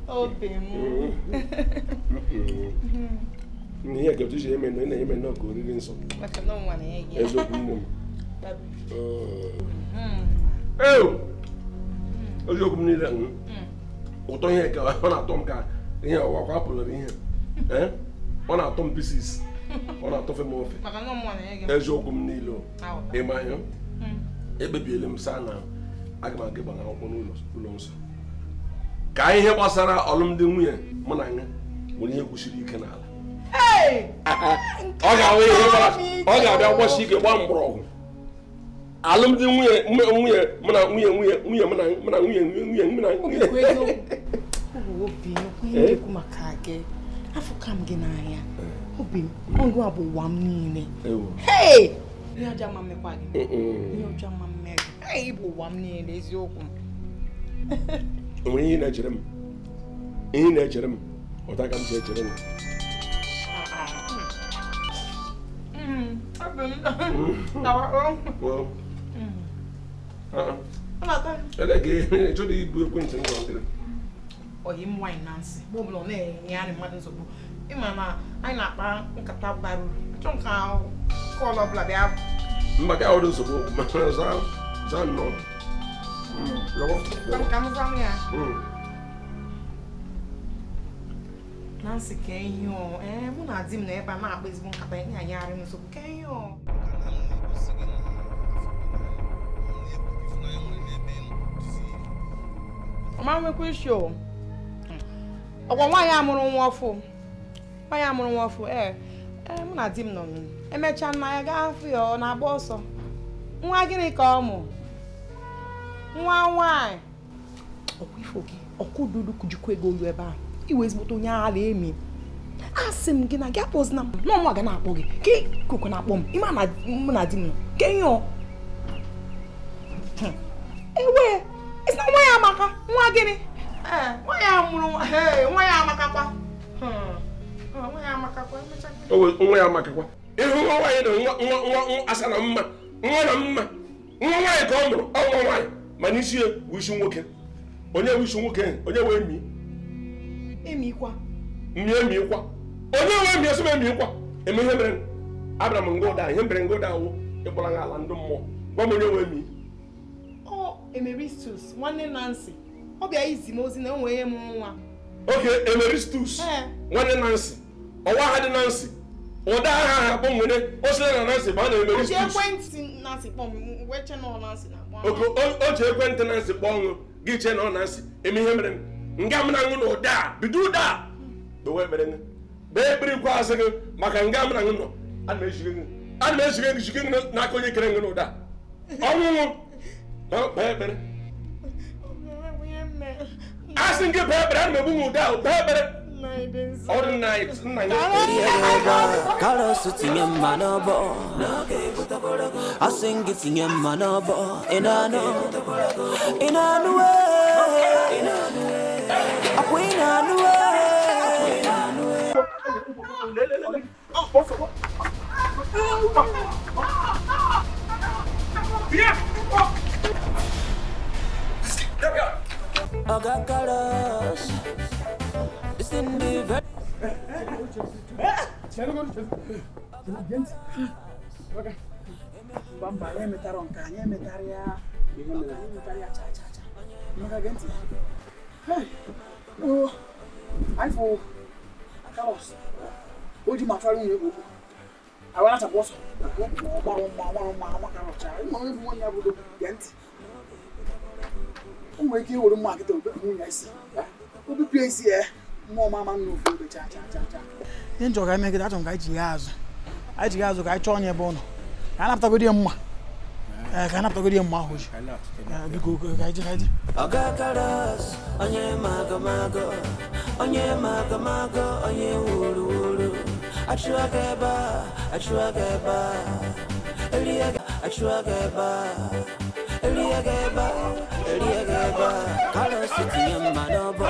Obi m. Ihe ka otu si eme na ị na-eme nnọọ ka oriri nsọ. Eziokwu nne m. Eziokwu m niile ụtọ ihe ka ọ na-atọ m ka ihe ọwakwa apụlụ ihe. Ọ na-atọ m pieces. Ọ na-atọfe m ofe. Eziokwu m niile. Ịma ihe? Ekpebiela m saa na aga m aga ịgba akwụkwọ n'ụlọ nsọ. Ka ihe gbasara alụmdi nwunye mụ na ya nwere ihe kwụsiri ike n'ala. Ọ ga-abịa gbasi ike gbaa mgbọrọgwụ. Alụmdi nwunye nwunye mụ na nwunye nwunye nwunye mụ na mụ na nwunye nwunye mụ na nwunye. Obi ekwu maka gị. Afụka m gị n'anya. Obi m, ọgụ a bụ ụwa m niile. Ihe ọjọọ ma mmekwa gị. Ihe ọjọọ ma mme gị. Ee, bụ ụwa m niile eziokwu. Onwere ihe na-echere m. Ihe na-echere m. Ọta ka m si echere m. Oyi m nwaanyị Nancy, mgbe ọbụla ọ na-enye anyị mmadụ nsogbu. Ịma na anyị na-akpa nkata bara uru. Achọ m ka kọl ọbụla bịa. Mba ka ọ dị nsogbu zaa nnọọ. Ka m zaa ya. Nancy ka ihe ọ mụ na di m na ebe a na-akpa ezigbo nkata ya na-anyagharị m nsogbu ka ihe ọ. Ọma nwekwa isi o. Ọkwa nwaanyị amụrụ nwa ọfụ. Nwaanyị amụrụ nwa ọfụ ee mụ na di m nọ emechaa nna ya gaa afụ ya ọ na-agba ọsọ. Nwa gịnị ka ọ mụ? Nwa nwaanyị. Ọkwa ifo gị ọkụ dudu kujikwa ego olu ebe ahụ. Iwe ezigbote onye agha emi. Asị m gị na gị akpọzina m na ọnwa ga na-akpọ gị ka ikoko na-akpọ m ịma na mụ na di m nọ ka enyi ọ. Ewe isi na nwa ya amaka nwa gịnị? Nwa ya mụrụ nwa ya amakakwa. Nwa ya amakakwa. Nwa ya amakakwa. Ịhụ nwa nwaanyị na nwa nwa asa na mma nwa na mma nwa nwaanyị ka ọ mụrụ ọ nwa nwaanyị mana isi ya bụ isi nwoke. Onye bụ isi nwoke onye wee mi emikwa emikwa onye wee mi esi m emikwa eme ihe mere abịara m nga ụda ihe mere nga ụda awụ ịkpọrọ nga ala ndị mmụọ gwa m onye wee mi. Ọ Emeristus nwanne Nancy ọ bịa izi m ozi na o nwere ihe mụrụ nwa. Oke Emeristus nwanne Nancy ọwa ha dị Nancy ụda aha ha akpọ nwere o sire na Nancy bụ a na Emeristus. O ji ekwentị Nancy kpọọ m wee chee na ọ Nancy na-akpọ. Oke o ji ekwentị Nancy kpọọ ọṅụ gị chee na ọ Nancy eme ihe mere nga m na-aṅụ na ụda bido ụda bewe ekpere bee ekpere ikwu asị gị maka nga m na-aṅụ nọ ana m ejige gị jige gị n'aka onye kere gị n'ụda ọnwụnwụ bee ekpere asị gị bee ekpere ana m egbu m ụda ahụ bee ekpere ọrụ nna nna Carlos tinye mma n'ọbọ asị gị tinye mma n'ọbọ ị na-anụ ị na-anụ akwa ị na-anụ Oga Carlos. It's in the very. Ihe njọ ga emegide achọrọ m ka anyị ji ya azụ anyị ji ya azụ ka anyị chọọ onye ebe ọ nọ ka a napụtagodi ya mma ka a napụtagodi ya mma ahụ ji biko ka anyị ji ka anyị ji Oga Carlos onye magomago onye magomago onye wuru wuru achụọ gị ebe a achụọ gị ebe a erie gị achụọ gị ebe a erie gị ebe a erie gị ebe a Carlos tinye mma n'ọbọ.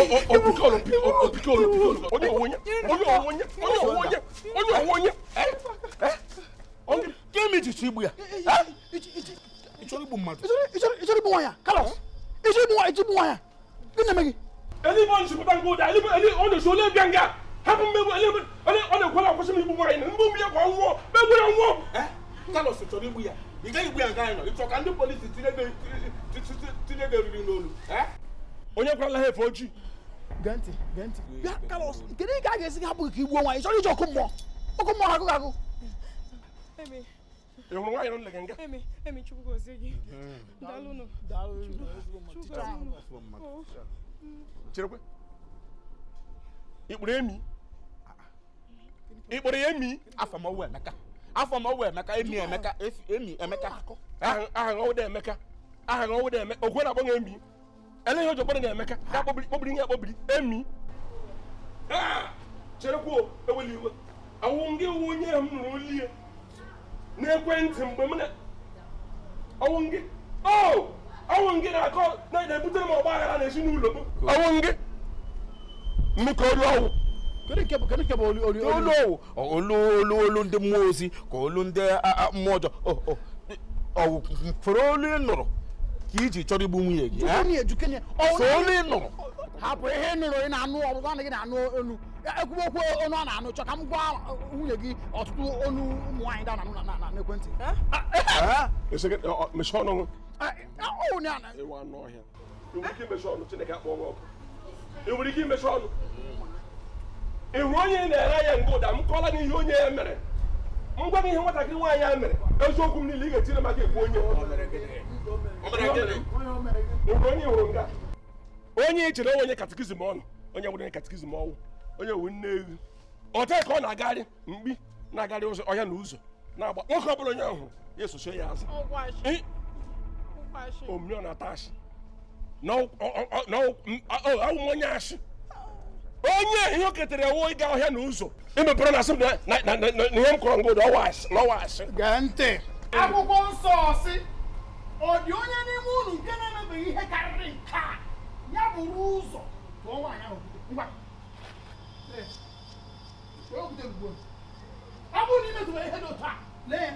Opikolo, opikolo, opikolo. Onye onye, onye onye, onye onye, onye onye. Gịnị ji chọ igbu ya? Ị chọrọ igbu mmadụ? Ị chọrọ igbu nwa ya, Carlos? Ị chọrọ igbu nwa, ị chọrọ igbu nwa ya? Gịnị na-eme gị? Eluigwe nchịkọta nke ụda, eluigwe ọ na-esi ole bịa nga. Hapụ mmegbu, eluigwe ọ na-ekwere akwụsị m igbu nwaanyị na mgbu m ya kwa nwụọ, megbu ya nwụọ. Carlos chọrọ igbu ya. Ị gaghị igbu ya nke anyị nọ. Ị chọrọ ka ndị polisi tinye gị eriri n'olu. Onye kwarala ha efe ojii. Gee ntị, gee ntị. Bịa, Carlos, kedu ka a ga-esi hapụ gị ka igbuo nwaanyị? Ị chọrọ iji ọkụ mmụọ? Ọkụ mmụọ na-agụ gị agụ. Ị hụrụ nwaanyị nọ nle nga? Emi, Emi, Chukwu gozie gị. Daalụnụ. Chukwu gozie unu. Cherekwe. Ị kpụrụ emi? Ị kpụrụ ya emi? Afọ m ọwụ Emeka. Afọ m ọwụ Emeka, emi Emeka, emi Emeka. Aha ọwụ Emeka. Aha ọwụ Emeka. Okwe na-akpọ gị emi. Ele ihe o ji kpọrọ gị Emeka. Ya kpọbiri, kpọbiri ihe akpọbiri. Emi. Cherekwe o, ewela iwe. Awụ ngị wụ onye m nụrụ olu ya n'ekwentị mgbe m na ọwụ ngị. O! Ọwụ ngị na-akọ na-ebutere m ọgba aghara n'ezinụlọ m. Ọwụ ngị. Mmekọ olu ọwụ. Kedu nke bụ olu olu Olu olu olu olu ndị mmụọ ozi ka olu ndị mmụọ ọjọọ. Ọ fere olu ị nụrụ ka iji chọrọ igbu nwunye gị. Jukene, So olu ị nụrụ. Hapụ ihe ị nụrụ, ị na-anụ ọbụla anaghị na-anụ olu. Ekwuba okwu onu a na-anụ, chọ ka m gwa nwunye gị ọtụtụ onu ụmụ nwaanyị ndị a na-anụ n'ekwentị. Mechie ọnụ. Ịwa anụ ọhịa. Ị nwere ike imechi ọnụ, Chineke akpọọ gị ọkụ. Ị nwere ike imechi ọnụ. Ị hụrụ onye na-ere anya nga ụda, m kọọla gị ihe onye ya mere. M gwa gị ihe nwatakịrị nwaanyị ya mere. Eziokwu m niile ị ga-etiri maka egbu onye. Ị hụrụ onye hụrụ nga? Onye ị chere onye katikizim ọnụ, onye nwere onye katikizim ọnwụ, onye wu nne ewu. Ọ tee ka ọ na-agagharị mkpi na-agagharị ụzọ ọhịa na ụzọ na-agba nwoke ọ bụla onye ahụ ya esochie ya azụ. Omume ọ na-ata ashị. Awụ m onye ashị. Onye ihe o ketere ewu ịga ọhịa na ụzọ emepere na asị na ihe m kọrọ ngụ ụda ọwa asị. Gee ntị. Akwụkwọ nsọ sị, ọ dị onye n'ime unu nke na-emebeghị ihe karịrị nke a, ya buru ụzọ tụọ nwaanyị ahụ okwute. Ngwa. Ọ bụrụ na ị metụrụ ihe dị otu a, lee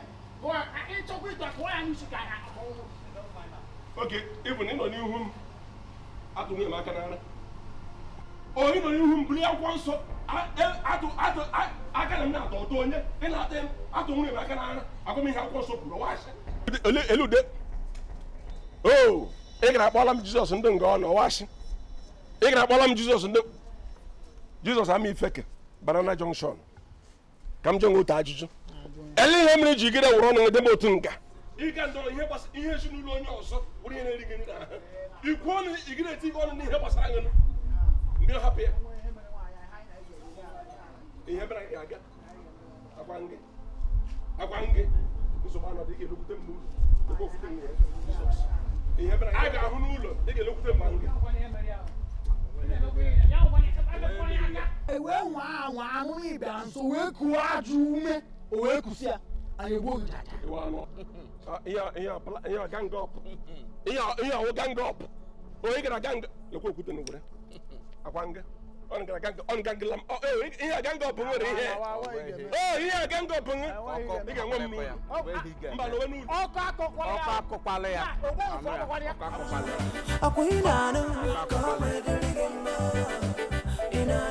ya, ịchọkwa ịtụ akụwa ya n'isi ka ya akọwụ. Oke, ịbụ na ị nọ n'ihu m, atụghị m aka n'ara. Onye nọ n'ihu m buli akwụkwọ nsọ atụ atụ aka na m na-atọ ụtọ onye ị na-atụ m atụ nwunye m aka n'ara agwa m ihe akwụkwọ nsọ kwuru ọwaasị. Elude o ị gara akpọla m Jizọs ndị nga ọ nọ ọwaasị. Ị gara akpọla m Jizọs ndị Jizọs ama ifeke Banana Junction ka m jụọ otu ajụjụ. Ele ihe mere ji gịrị wụrụ ọnụ debe otu nga ịga ndọrọ ihe gbasara ihe ezinụlọ onye ọzọ bụrụ ihe na-eri gị nri n'ahụ. Ikwu ọnụ ị gịrị eti gị ọnụ n'ihe gbasara gị mgbe hapụ ya. Ihe mere anyị ga-aga agwa ngị nsogbu anọdụ ị ga-elekwute m n'ụlọ ebe okwute m ya Jizọs. Ihe mere anyị ga-ahụ n'ụlọ ị ga-elekwute m ma ngị. Ewee nwa anwa anụ ịbịa nso wee kuo ajọ ume o wee kusi ya anyị egbuo gị jaja. Ihe gang up. Ihe ọwụ gang up. Onye gara gang lekwa okwute n'owere. Akwa nga. On gara gang on gang lam. Ihe gang up nwere ihe. Oh, ihe gang up nwe. Ị ga-enwe m n'ụlọ. Mba n'owe n'ụlọ. Ọkụ akọkwala ya. Ọkụ akọkwala ya. Akwa ị na-anụ ka ọ wee dịrị gị mma.